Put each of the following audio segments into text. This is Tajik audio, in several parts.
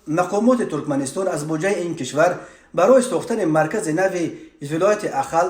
Мақомоти Туркманистон аз буҷаи ин кишвар барои сохтани маркази нави вилояти Ахал,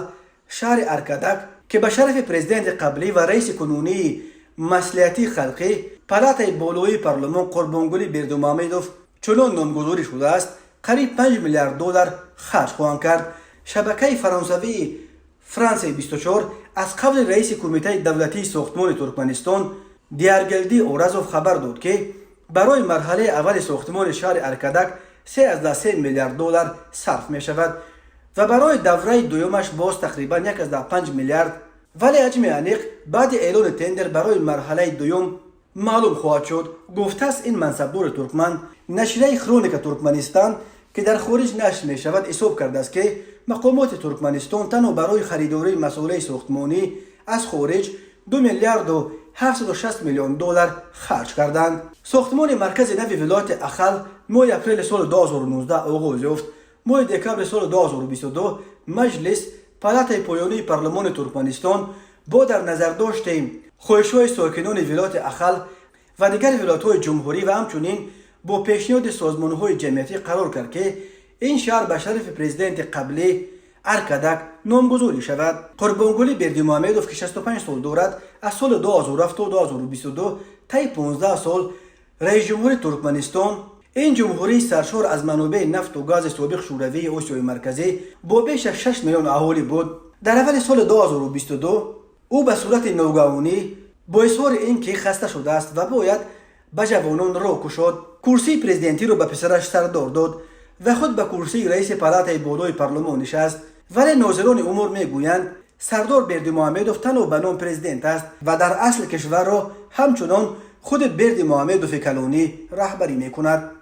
шаҳри Аркадак, ки ба шарафи президенти қаблӣ ва раиси кунунии Маслиҳати халқӣ, палатаи болоии парлумон, Қурбонгулӣ Бердимуҳамедов чунон номгузорӣ шудааст, қариб 5 миллиард доллар харҷ хоҳанд кард. Шабакаи фаронсавии Франсия 24 аз қавли раиси Кумитаи давлатии сохтмони Туркманистон Дияргелди Оразов хабар дод, ки барои марҳалаи аввали сохтмони шаҳри Аркадак 3,3 миллиард доллар сарф мешавад ва барои давраи дуюмаш боз тақрибан 1,5 миллиард, вале ҳаҷми аниқ баъди эълони тендер барои марҳалаи дуюм маълум хоҳад шуд, гуфтааст ин мансабдори туркман. Нашрияи «Хроника Туркманистан», ки дар хориҷ нашр мешавад, ҳисоб кардааст, ки мақомоти Туркманистон танҳо барои харидории масолеҳи сохтмонӣ аз хориҷ 2 миллиарду 760 миллион доллар харҷ карданд. Сохтмони маркази нави вилояти Ахал моҳи апрели соли 2019 оғоз ёфт. Моҳи декабри соли 2022 Маҷлис, палатаи поёнии парлумони Туркманистон, бо дар назардошти хоҳишҳои сокинони вилояти Ахал ва дигар вилоятҳои ҷумҳурӣ ва ҳамчунин бо пешниҳоди созмонҳои ҷамъиятӣ қарор кард, ки ин шаҳр ба шарафи президенти қаблӣ Аркадак номгузорӣ шавад. Қурбонгулӣ Бердимуҳамедов, ки 65 сол дорад, аз соли 2007 то 2022 таи 15 сол раисҷумҳури Туркманистон, ин ҷумҳурии саршор аз манобеи нафту гази собиқ Шӯравии Осиёи Марказӣ бо беш аз 6 миллион аҳолӣ буд. Дар аввали соли 2022 ӯ ба сурати ногаҳонӣ бо изҳори ин ки хаста шудааст ва бояд ба ҷавонон роҳ кушод, курсии президентиро ба писараш Сардор дод ва худ ба курсии раиси палатаи болои парлумон нишаст. Вале нозирони умур мегӯянд, Сардор Бердимуҳамедов танҳо ба ном президент аст ва дар асл кишварро ҳамчунон худи Бердимуҳамедови калонӣ раҳбарӣ мекунад.